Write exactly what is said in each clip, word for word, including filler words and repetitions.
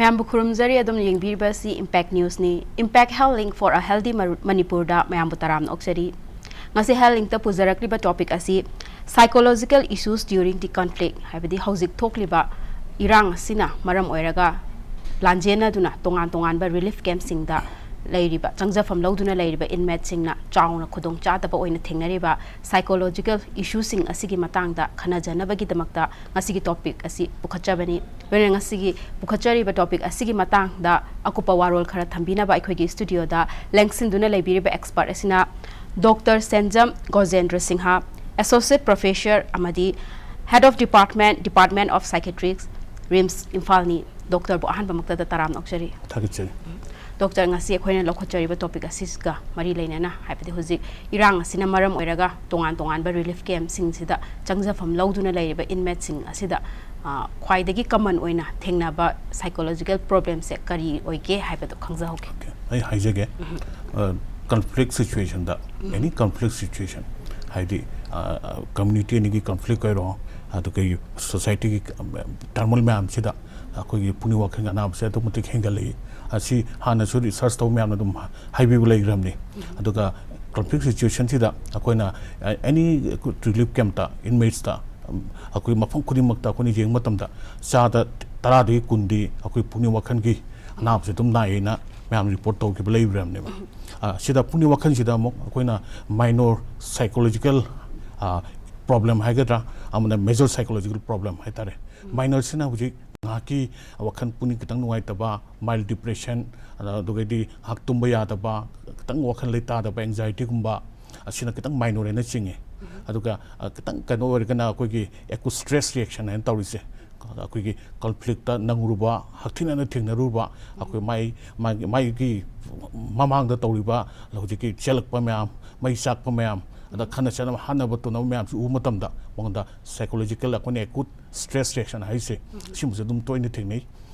ꯃꯌꯥꯝꯕꯨ ꯈꯨꯔꯨꯝꯖꯔꯤ꯫ ꯑꯗꯨꯝ ꯌꯦꯡꯕꯤꯔꯤꯕꯁꯤ Impact Newsꯅꯤ꯫ Impact Health Link for a Healthy Maru- Manipurꯗ ꯃꯌꯥꯝꯕꯨ ꯇꯔꯥꯝꯅ ꯑꯣꯛꯆꯔꯤ꯫ ꯉꯁꯤ Health Linkꯇ ꯄꯨꯖꯔꯛꯂꯤꯕ topic ꯑꯁꯤ psychological issues during the conflict, ꯍꯥꯏꯕꯗꯤ ꯍꯧꯖꯤꯛ ꯊꯣꯛꯂꯤꯕ ꯏꯔꯥꯡ ꯑꯁꯤꯅ ꯃꯔꯝ ꯑꯣꯏꯔꯒ ꯂꯥꯟꯖꯦꯟꯅꯗꯨꯅ ꯇꯣꯉꯥꯟ ꯇꯣꯉꯥꯟꯕ relief campꯁꯤꯡꯗ ꯂꯩꯔꯤꯕ, ꯆꯪꯖꯐꯝ ꯂꯧꯗꯨꯅ ꯂꯩꯔꯤꯕ inmateꯁꯤꯡꯅ ꯆꯥꯎꯅ ꯈꯨꯗꯣꯡꯆꯥꯗꯕ ꯑꯣꯏꯅ ꯊꯦꯡꯅꯔꯤꯕ psychological issueꯁꯤꯡ ꯑꯁꯤꯒꯤ ꯃꯇꯥꯡꯗ ꯈꯟꯅꯖꯅꯕꯒꯤꯗꯃꯛꯇ ꯉꯁꯤꯒꯤ topic ꯑꯁꯤ ꯄꯨꯈꯠꯆꯕꯅꯤ꯫ ꯂꯣꯏꯅꯅ ꯉꯁꯤꯒꯤ ꯄꯨꯈꯠꯆꯔꯤꯕ topic ꯑꯁꯤꯒꯤ ꯃꯇꯥꯡꯗ ꯑꯀꯨꯞꯄ ꯋꯥꯔꯣꯜ ꯈꯔ ꯊꯝꯕꯤꯅꯕ ꯑꯩꯈꯣꯏꯒꯤ studioꯗ ꯂꯦꯡꯁꯤꯟꯗꯨꯅ ꯂꯩꯕꯤꯔꯤꯕ expert ꯑꯁꯤꯅ Doctor ꯁꯦꯟꯖꯝ ꯒꯣꯖꯦꯟꯗ꯭ꯔ ꯁꯤꯡꯍ, Associate Professor ꯑꯃꯗꯤ Head of Department, Department of Psychiatrics, RIMS ꯏꯝꯐꯥꯜꯅꯤ꯫ Doctorꯕꯨ ꯑꯍꯥꯟꯕꯃꯛꯇꯗ ꯇꯔꯥꯝꯅ ꯑꯣꯛꯆꯔꯤ꯫ ꯊꯥꯒꯠꯆꯔꯤ꯫ Doctor, ꯉꯁꯤ ꯑꯩꯈꯣꯏꯅ ꯂꯧꯈꯠꯆꯔꯤꯕ topic ꯑꯁꯤꯒ ꯃꯔꯤ ꯂꯩꯅꯅ, ꯍꯥꯏꯕꯗꯤ ꯍꯧꯖꯤꯛ ꯏꯔꯥꯡ ꯑꯁꯤꯅ ꯃꯔꯝ ꯑꯣꯏꯔꯒ ꯇꯣꯉꯥꯟ ꯇꯣꯉꯥꯟꯕ relief campꯁꯤꯡꯁꯤꯗ ꯆꯪꯖꯐꯝ ꯂꯧꯗꯨꯅ ꯂꯩꯔꯤꯕ inmateꯁꯤꯡ ꯑꯁꯤꯗ, ꯑ, ꯈ꯭ꯋꯥꯏꯗꯒꯤ common ꯑꯣꯏꯅ ꯊꯦꯡꯅꯕ psychological problemꯁꯦ ꯀꯔꯤ ꯑꯣꯏꯒꯦ ꯍꯥꯏꯕꯗꯣ ꯈꯪꯖꯍꯧꯒꯦ꯫ Okay, ꯑꯩ ꯍꯥꯏꯖꯒꯦ꯫ ꯑ, conflict situationꯗ, any conflict situation, ꯍꯥꯏꯗꯤ, ꯑ, community ꯑꯅꯤꯒꯤ conflict ꯑꯣꯏꯔꯣ, ꯑꯗꯨꯒ societyꯒꯤ turmoil ꯃꯌꯥꯝꯁꯤꯗ ꯑꯩꯈꯣꯏꯒꯤ ꯄꯨꯛꯅꯤꯡ ꯋꯥꯈꯜꯒꯤ ꯑꯅꯥꯕꯁꯦ ꯑꯗꯨꯛꯀꯤ ꯃꯇꯤꯛ ꯍꯦꯟꯒꯠꯂꯛꯏ꯫ ꯑꯁꯤ ꯍꯥꯟꯅꯁꯨ research ꯇꯧꯕ ꯃꯌꯥꯝꯅ ꯑꯗꯨꯝ ꯍꯥꯏꯕꯤꯕ ꯂꯩꯈ꯭ꯔꯕꯅꯤ꯫ ꯑꯗꯨꯒ conflict situationꯁꯤꯗ ꯑꯩꯈꯣꯏꯅ, ꯑ, any relief campꯇ inmatesꯇ, ꯎꯝ, ꯑꯩꯈꯣꯏ ꯃꯐꯝ ꯈꯨꯗꯤꯡꯃꯛꯇ ꯑꯩꯈꯣꯏꯅ ꯌꯦꯡꯕ ꯃꯇꯝꯗ ꯆꯥꯗ ꯇꯔꯥꯗꯒꯤ ꯀꯨꯟꯗꯤ ꯑꯩꯈꯣꯏ ꯄꯨꯛꯅꯤꯡ ꯋꯥꯈꯜꯒꯤ ꯑꯅꯥꯕꯁꯦ ꯑꯗꯨꯝ ꯅꯥꯏꯌꯦꯅ ꯃꯌꯥꯝ report ꯇꯧꯈꯤꯕ ꯂꯩꯕꯤꯔꯕꯅꯦꯕ꯫ ꯑ, ꯁꯤꯗ ꯄꯨꯛꯅꯤꯡ ꯋꯥꯈꯜꯁꯤꯗ ꯑꯃꯨꯛ ꯑꯩꯈꯣꯏꯅ minor psychological, ꯑ, problem ꯍꯥꯏꯒꯗ꯭ꯔꯥ, ꯑꯃꯅ major psychological problem ꯍꯥꯏꯇꯥꯔꯦ꯫ Minorꯁꯤꯅ ꯍꯧꯖꯤꯛ ꯉꯥꯏꯍꯥꯛꯀꯤ ꯋꯥꯈꯜ ꯄꯨꯛꯅꯤꯡ ꯈꯤꯇꯪ ꯅꯨꯡꯉꯥꯏꯇꯕ, mild depression, ꯑꯗ-, ꯑꯗꯨꯒꯩꯗꯤ ꯉꯥꯏꯍꯥꯛ ꯇꯨꯝꯕ ꯌꯥꯗꯕ, ꯈꯤꯇꯪ ꯋꯥꯈꯜ ꯂꯩꯇꯥꯗꯕ, anxietyꯒꯨꯝꯕ, ꯑꯁꯤꯅ ꯈꯤꯇꯪ minor ꯍꯥꯏꯅ ꯆꯤꯡꯉꯤ꯫ ꯑꯗꯨꯒ, ꯑ, ꯈꯤꯇꯪ ꯀꯩꯅꯣ ꯑꯣꯏꯔꯒꯅ ꯑꯩꯈꯣꯏꯒꯤ acute stress reaction ꯍꯥꯏꯅ ꯇꯧꯔꯤꯁꯦ, ꯑꯩꯈꯣꯏꯒꯤ conflictꯇ ꯅꯪꯉꯨꯔꯨꯕ, ꯍꯛꯊꯦꯡꯅꯅ ꯊꯦꯡꯅꯔꯨꯕ, ꯑꯩꯈꯣꯏ ꯃꯥꯏ, ꯃꯥꯒꯤ, ꯃꯥꯒꯤ ꯃꯃꯥꯡꯗ ꯇꯧꯔꯤꯕ ꯍꯧꯖꯤꯛꯀꯤ ꯆꯦꯜꯂꯛꯄ ꯃꯌꯥꯝ, ꯃꯩ ꯆꯥꯛꯄ ꯃꯌꯥꯝ, ꯑꯗ ꯈꯠꯅ ꯆꯩꯅꯕ, ꯍꯥꯠꯅꯕ ꯇꯨꯅꯕ ꯃꯌꯥꯝꯁꯤ ꯎꯕ ꯃꯇꯝꯗ ꯃꯉꯣꯟꯗ psychological, ꯑꯩꯈꯣꯏꯅ acute stress reaction ꯍꯥꯏꯁꯦ, ꯁꯤꯒꯨꯝꯕꯁꯦ ꯑꯗꯨꯝ ꯇꯣꯏꯅ ꯊꯦꯡꯅꯩ꯫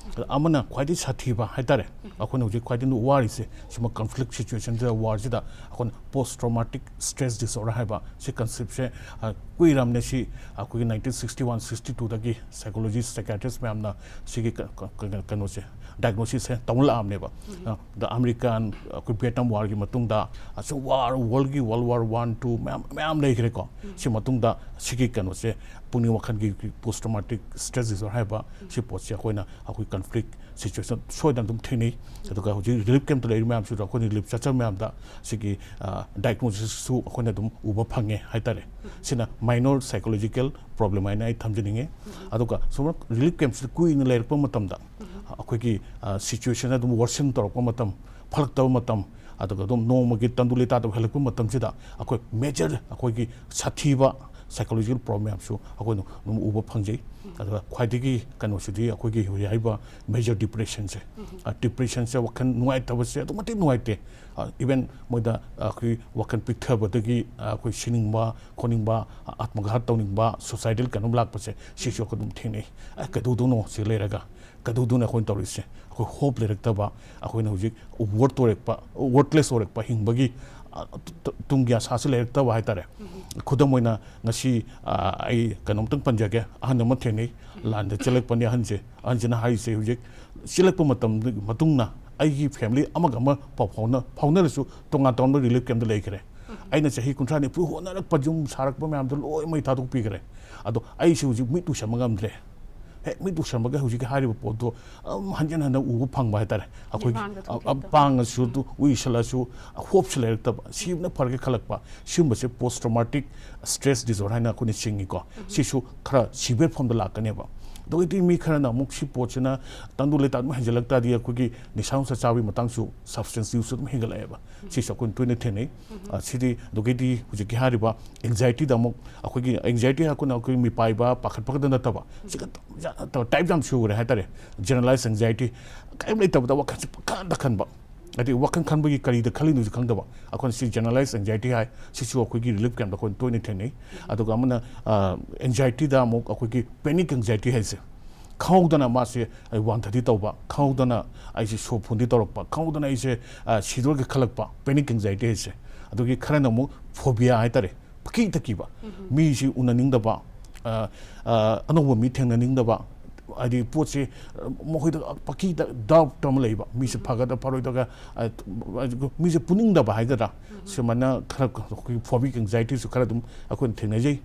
ꯑꯃꯅ ꯈ꯭ꯋꯥꯏꯗꯒꯤ ꯁꯥꯊꯤꯕ ꯍꯥꯏꯇꯥꯔꯦ, ꯑꯩꯈꯣꯏꯅ ꯍꯧꯖꯤꯛ ꯈ꯭ꯋꯥꯏꯗꯒꯤ ꯋꯥꯔꯤꯁꯦ ꯁꯤꯃ, ꯀꯟꯐ꯭ꯂꯤꯛ ꯁꯤꯆꯨꯋꯦꯁꯟꯁꯤꯗ, ꯋꯥꯔꯁꯤꯗ ꯑꯩꯈꯣꯏꯅ ꯄꯣꯁ ꯇ꯭ꯔꯣꯃꯥꯇꯤꯛ ꯁ꯭ꯇ꯭ꯔꯦꯁ ꯗꯤꯁꯑꯣꯔꯗꯔ ꯍꯥꯏꯕ ꯁꯤ ꯀꯟꯁꯦꯞꯁꯦ, ꯑ, ꯀꯨꯏꯔꯝꯅꯦ ꯁꯤ꯫ ꯑꯩꯈꯣꯏꯒꯤ ꯅꯥꯏꯟꯇꯤꯟ ꯁꯤꯛꯁꯇꯤ ꯋꯥꯟ ꯁꯤꯛꯁꯇꯤ ꯇꯨꯗꯒꯤ ꯁꯥꯏꯀꯣꯂꯣꯖꯤꯁ, ꯁꯥꯏꯀꯥꯏꯇ꯭ꯔꯤꯁ ꯃꯌꯥꯝꯅ ꯁꯤꯒꯤ ꯀ-, ꯀ-, ꯀ-, ꯀꯩꯅꯣꯁꯦ, ꯗꯥꯏꯒꯅꯣꯁꯤꯁꯁꯦ ꯇꯧꯅ ꯂꯥꯛꯑꯕꯅꯦꯕ꯫ ꯑ, ꯗ ꯑꯃꯦꯔꯤꯀꯥꯟ, ꯑꯩꯈꯣꯏ ꯚꯤꯌꯦꯠꯅꯥꯝ ꯋꯥꯔꯒꯤ ꯃꯇꯨꯡꯗ, ꯑꯁꯨꯝ ꯋꯥꯔ, ꯋꯥꯔꯜꯒꯤ ꯋꯥꯔꯜ ꯋꯥꯔ ꯋꯥꯟ, ꯇꯨ ꯃꯌꯥꯝ, ꯃꯌꯥꯝ ꯂꯩꯈ꯭ꯔꯦꯀꯣ꯫ ꯁꯤ ꯃꯇꯨꯡꯗ ꯁꯤꯒꯤ ꯀꯩꯅꯣꯁꯦ, ꯄꯨꯛꯅꯤꯡ ꯋꯥꯈꯜꯒꯤ ꯄꯣꯁ ꯇ꯭ꯔꯣꯃꯥꯇꯤꯛ ꯁ꯭ꯇ꯭ꯔꯦꯁ ꯗꯤꯁꯑꯣꯔꯗꯔ ꯍꯥꯏꯕ ꯁꯤ ꯄꯣꯠꯁꯦ ꯑꯩꯈꯣꯏꯅ ꯑꯩꯈꯣꯏ ꯀꯟꯐ꯭ꯂꯤꯛ ꯁꯤꯆꯨꯋꯦꯁꯟ ꯁꯣꯏꯗꯅ ꯑꯗꯨꯝ ꯊꯦꯡꯅꯩ꯫ ꯑꯗꯨꯒ ꯍꯧꯖꯤꯛ ꯔꯤꯂꯤꯐ ꯀꯦꯝꯞꯇ ꯂꯩꯔꯤꯕ ꯃꯌꯥꯝꯁꯤꯗ ꯑꯩꯈꯣꯏꯅ ꯔꯤꯂꯤꯐ ꯆꯠꯆꯕ ꯃꯌꯥꯝꯗ ꯁꯤꯒꯤ, ꯑ, ꯗꯥꯏꯒꯅꯣꯁꯤꯁꯁꯨ ꯑꯩꯈꯣꯏꯅ ꯑꯗꯨꯝ ꯎꯕ ꯐꯪꯉꯦ ꯍꯥꯏꯇꯥꯔꯦ꯫ ꯁꯤꯅ ꯃꯥꯏꯅꯣꯔ ꯁꯥꯏꯀꯣꯂꯣꯖꯤꯀꯦꯜ ꯄ꯭ꯔꯣꯕ꯭ꯂꯦꯝ ꯍꯥꯏꯅ ꯑꯩ ꯊꯝꯖꯅꯤꯡꯉꯤ꯫ ꯑꯗꯨꯒ ꯁꯨꯝ ꯔꯤꯂꯤꯐ ꯀꯦꯝꯞꯁꯤꯗ ꯀꯨꯏꯅ ꯂꯩꯔꯛꯄ ꯃꯇꯝꯗ ꯑꯩꯈꯣꯏꯒꯤ, ꯑ, ꯁꯤꯆꯨꯋꯦꯁꯟ ꯑꯗꯨꯝ ꯋꯥꯔꯁꯟ ꯇꯧꯔꯛꯄ ꯃꯇꯝ, ꯐꯔꯛꯇꯕ ꯃꯇꯝ, ꯑꯗꯨꯒ ꯑꯗꯨꯝ ꯅꯣꯡꯃꯒꯤ ꯇꯪꯗꯨ ꯂꯩꯇꯥꯗꯕ ꯍꯦꯜꯂꯛꯄ ꯃꯇꯝꯁꯤꯗ ꯑꯩꯈꯣꯏ ꯃꯦꯖꯔ ꯑꯩꯈꯣꯏꯒꯤ ꯁꯥꯊꯤꯕ ꯁꯥꯏꯀꯣꯂꯣꯖꯤꯀꯦꯜ ꯄ꯭ꯔꯣꯕ꯭ꯂꯦꯝꯁꯨ ꯑꯩꯈꯣꯏꯅ ꯑꯗꯨꯝ ꯎꯕ ꯐꯪꯖꯩ꯫ ꯑꯗꯨꯒ ꯈ꯭ꯋꯥꯏꯗꯒꯤ ꯀꯩꯅꯣꯁꯤꯗꯤ ꯑꯩꯈꯣꯏꯒꯤ ꯍꯧꯖꯤꯛ ꯍꯥꯏꯔꯤꯕ ꯃꯦꯖꯔ ꯗꯤꯄ꯭ꯔꯦꯁꯟꯁꯦ, ꯗꯤꯄ꯭ꯔꯦꯁꯟꯁꯦ, ꯋꯥꯈꯜ ꯅꯨꯡꯉꯥꯏꯇꯕꯁꯦ ꯑꯗꯨꯛꯀꯤ ꯃꯇꯤꯛ ꯅꯨꯡꯉꯥꯏꯇꯦ꯫ ꯏꯚꯟ ꯃꯣꯏꯗ ꯑꯩꯈꯣꯏ ꯋꯥꯈꯜ ꯄꯤꯛꯊꯕꯗꯒꯤ ꯑꯩꯈꯣꯏ ꯁꯤꯅꯤꯡꯕ ꯈꯣꯠꯅꯤꯡꯕ, ꯑꯥꯠꯃꯒꯥꯠ ꯇꯧꯅꯤꯡꯕ, ꯁꯨꯁꯥꯏꯗꯦꯜ ꯀꯩꯅꯣꯝ ꯂꯥꯛꯄꯁꯦ ꯁꯤꯁꯨ ꯑꯩꯈꯣꯏ ꯑꯗꯨꯝ ꯊꯦꯡꯅꯩ꯫ ꯑꯦ, ꯀꯩꯗꯧꯗꯣꯏꯅꯣ ꯁꯤ ꯂꯩꯔꯒ? ꯀꯩꯗꯧꯗꯣꯏꯅꯣ ꯑꯩꯈꯣꯏꯅ ꯇꯧꯔꯤꯁꯦ? ꯑꯩꯈꯣꯏ ꯍꯣꯞ ꯂꯩꯔꯛꯇꯕ, ꯑꯩꯈꯣꯏꯅ ꯍꯧꯖꯤꯛ ꯋꯔꯠ ꯑꯣꯏꯔꯛꯄ, ꯋꯔꯠꯂꯦꯁ ꯑꯣꯏꯔꯛꯄ, ꯍꯤꯡꯕꯒꯤ, ꯑ, ꯇꯨ-, ꯇꯨꯡꯒꯤ ꯑꯁꯥꯁꯦ ꯂꯩꯔꯛꯇꯕ ꯍꯥꯏꯇꯥꯔꯦ꯫ ꯈꯨꯗꯝ ꯑꯣꯏꯅ ꯉꯁꯤ, ꯑ, ꯑꯩ ꯀꯩꯅꯣꯝꯇꯪ ꯄꯟꯖꯒꯦ꯫ ꯑꯍꯟ ꯑꯃ ꯊꯦꯡꯅꯩ, ꯂꯥꯟꯗ ꯆꯦꯜꯂꯛꯄꯅꯤ ꯑꯍꯟꯁꯦ꯫ ꯑꯍꯟꯁꯤꯅ ꯍꯥꯏꯔꯤꯁꯦ, ꯍꯧꯖꯤꯛ ꯆꯦꯜꯂꯛꯄ ꯃꯇꯝꯗꯨꯒꯤ ꯃꯇꯨꯡꯅ ꯑꯩꯒꯤ ꯐꯦꯃꯤꯂꯤ ꯑꯃꯒ ꯑꯃ ꯄꯥꯎ ꯐꯥꯎꯅ-, ꯐꯥꯎꯅꯔꯁꯨ ꯇꯣꯉꯥꯟ ꯇꯣꯉꯥꯟꯕ ꯔꯤꯂꯤꯐ ꯀꯦꯝꯞꯇ ꯂꯩꯈ꯭ꯔꯦ꯫ ꯑꯩꯅ ꯆꯍꯤ ꯀꯨꯟꯊ꯭ꯔꯥ ꯅꯤꯐꯨ ꯍꯣꯠꯅꯔꯛꯄ, ꯌꯨꯝ ꯁꯥꯔꯛꯄ ꯃꯌꯥꯝꯗꯣ ꯂꯣꯏ ꯃꯩ ꯊꯥꯗꯣꯛꯄꯤꯈ꯭ꯔꯦ꯫ ꯑꯗꯣ ꯑꯩꯁꯦ ꯍꯧꯖꯤꯛ ꯃꯤꯠ ꯎꯏꯁꯟꯕ ꯉꯝꯗ꯭ꯔꯦ꯫ ꯍꯦꯛ ꯃꯤꯠ ꯎꯏꯁꯟꯕꯒ ꯍꯧꯖꯤꯛꯀꯤ ꯍꯥꯏꯔꯤꯕ ꯄꯣꯠꯇꯣ ꯑꯗꯨꯝ ꯍꯟꯖꯤꯟ ꯍꯟꯖꯤꯟ ꯎꯕ ꯐꯪꯕ ꯍꯥꯏꯇꯥꯔꯦ꯫ ꯑꯩꯈꯣꯏꯒꯤ ꯃꯤꯠꯃꯥꯡꯗ ꯑ-, ꯑ-, ꯊꯣꯛꯈꯤꯕꯗꯣ꯫ ꯄꯥꯡꯉꯁꯨ, ꯑꯗꯨ ꯎꯏꯁꯜꯂꯁꯨ, ꯍꯣꯞꯁꯦ ꯂꯩꯔꯛꯇꯕ, ꯁꯤꯕꯅ ꯐꯔꯒꯦ ꯈꯜꯂꯛꯄ, ꯁꯤꯒꯨꯝꯕꯁꯦ ꯄꯣꯁ ꯇ꯭ꯔꯣꯃꯥꯇꯤꯛ ꯁ꯭ꯇ꯭ꯔꯦꯁ ꯗꯤꯁꯑꯣꯔꯗꯔ ꯍꯥꯏꯅ ꯑꯩꯈꯣꯏꯅ ꯆꯤꯡꯉꯤꯀꯣ꯫ ꯁꯤꯁꯨ ꯈꯔ ꯁꯤꯚꯤꯌꯔ ꯐꯣꯝꯗ ꯂꯥꯛꯀꯅꯦꯕ꯫ ꯑꯗꯨꯒꯤꯗꯤ ꯃꯤ ꯈꯔꯅ ꯑꯃꯨꯛ ꯁꯤ ꯄꯣꯠꯁꯤꯅ ꯇꯪꯗꯨ ꯂꯩꯇꯥ ꯑꯗꯨꯝ ꯍꯦꯟꯖꯜꯂꯛ ꯇꯥꯔꯗꯤ ꯑꯩꯈꯣꯏꯒꯤ ꯅꯤꯁꯥ ꯅꯨꯡꯁꯥ ꯆꯥꯕꯒꯤ ꯃꯇꯥꯡꯁꯨ, ꯁꯕꯁꯇꯦꯟꯁ ꯌꯨꯁꯁꯨ ꯑꯗꯨꯝ ꯍꯦꯟꯒꯠꯂꯛꯑꯦꯕ꯫ ꯁꯤꯁꯨ ꯑꯩꯈꯣꯏꯅ ꯇꯣꯏꯅ ꯊꯦꯡꯅꯩ꯫ ꯑ, ꯁꯤꯗꯤ ꯑꯗꯨꯒꯤꯗꯤ ꯍꯧꯖꯤꯛꯀꯤ ꯍꯥꯏꯔꯤꯕ ꯑꯦꯡꯖꯥꯏꯇꯤꯗ ꯑꯃꯨꯛ ꯑꯩꯈꯣꯏꯒꯤ ꯑꯦꯡꯖꯥꯏꯇꯤ ꯍꯥꯏꯔꯒꯅ ꯑꯩꯈꯣꯏ ꯃꯤꯄꯥꯏꯕ, ꯄꯥꯈꯠꯄ ꯈꯛꯇ ꯅꯠꯇꯕ, ꯁꯤ ꯈꯛꯇ ꯖꯥꯠ ꯅꯠꯇꯕ ꯇꯥꯏꯞ ꯌꯥꯝ ꯁꯨꯈ꯭ꯔꯦ ꯍꯥꯏꯇꯥꯔꯦ꯫ ꯖꯦꯅꯔꯦꯂꯥꯏꯁ ꯑꯦꯡꯖꯥꯏꯇꯤ, ꯀꯔꯤꯝ ꯂꯩꯇꯕꯗ ꯋꯥꯈꯜꯁꯦ ꯄꯪꯈꯟꯗ ꯈꯟꯕ, ꯍꯥꯏꯗꯤ ꯋꯥꯈꯜ ꯈꯟꯕꯒꯤ ꯀꯔꯤꯗ ꯈꯜꯂꯤꯅꯣꯁꯨ ꯈꯪꯗꯕ, ꯑꯩꯈꯣꯏꯅ ꯁꯤ ꯖꯦꯅꯔꯦꯂꯥꯏꯁ ꯑꯦꯡꯖꯥꯏꯇꯤ ꯍꯥꯏ꯫ ꯁꯤꯁꯨ ꯑꯩꯈꯣꯏꯒꯤ ꯔꯤꯂꯤꯐ ꯀꯦꯝꯞꯇ ꯑꯩꯈꯣꯏꯅ ꯇꯣꯏꯅ ꯊꯦꯡꯅꯩ꯫ ꯑꯗꯨꯒ ꯑꯃꯅ, ꯑ, ꯑꯦꯡꯖꯥꯏꯇꯤꯗ ꯑꯃꯨꯛ ꯑꯩꯈꯣꯏꯒꯤ ꯄꯦꯅꯤꯛ ꯑꯦꯡꯖꯥꯏꯇꯤ ꯍꯥꯏꯁꯦ, ꯈꯪꯍꯧꯗꯅ ꯃꯥꯁꯦ ꯑꯩ ꯋꯥꯟ ꯊꯥꯔꯇꯤ ꯇꯧꯕ, ꯈꯪꯍꯧꯗꯅ ꯑꯩꯁꯦ ꯁꯣꯔ ꯐꯨꯟꯗꯤ ꯇꯧꯔꯛꯄ, ꯈꯪꯍꯧꯗꯅ ꯑꯩꯁꯦ ꯁꯤꯗꯣꯔꯒ ꯈꯜꯂꯛꯄ, ꯄꯦꯅꯤꯛ ꯑꯦꯡꯖꯥꯏꯇꯤ ꯍꯥꯏꯁꯦ꯫ ꯑꯗꯨꯒꯤ ꯈꯔꯅ ꯑꯃꯨꯛ ꯐꯣꯕꯤꯌꯥ ꯍꯥꯏꯇꯥꯔꯦ, ꯄꯀꯤꯇ ꯀꯤꯕ, ꯃꯤꯁꯤ ꯎꯅꯅꯤꯡꯗꯕ, ꯑ, ꯑ, ꯑꯅꯧꯕ ꯃꯤ ꯊꯦꯡꯅꯅꯤꯡꯗꯕ, ꯍꯥꯏꯗꯤ ꯄꯣꯠꯁꯦ, ꯑ, ꯃꯈꯣꯏꯗ ꯄꯀꯤꯗ ꯗꯥꯎꯠ ꯑꯃ ꯂꯩꯕ, ꯃꯤꯁꯦ ꯐꯒꯗ꯭ꯔꯥ ꯐꯔꯣꯏꯗ꯭ꯔꯒ, ꯑ, ꯃꯤꯁꯦ ꯄꯨꯅꯤꯡꯗꯕ ꯍꯥꯏꯒꯗ꯭ꯔꯥ, ꯁꯨꯃꯥꯏꯅ ꯈꯔ ꯑꯩꯈꯣꯏꯒꯤ ꯐꯣꯕꯤꯛ ꯑꯦꯡꯖꯥꯏꯇꯤꯁꯨ ꯈꯔ ꯑꯗꯨꯝ ꯑꯩꯈꯣꯏꯅ ꯊꯦꯡꯅꯖꯩ꯫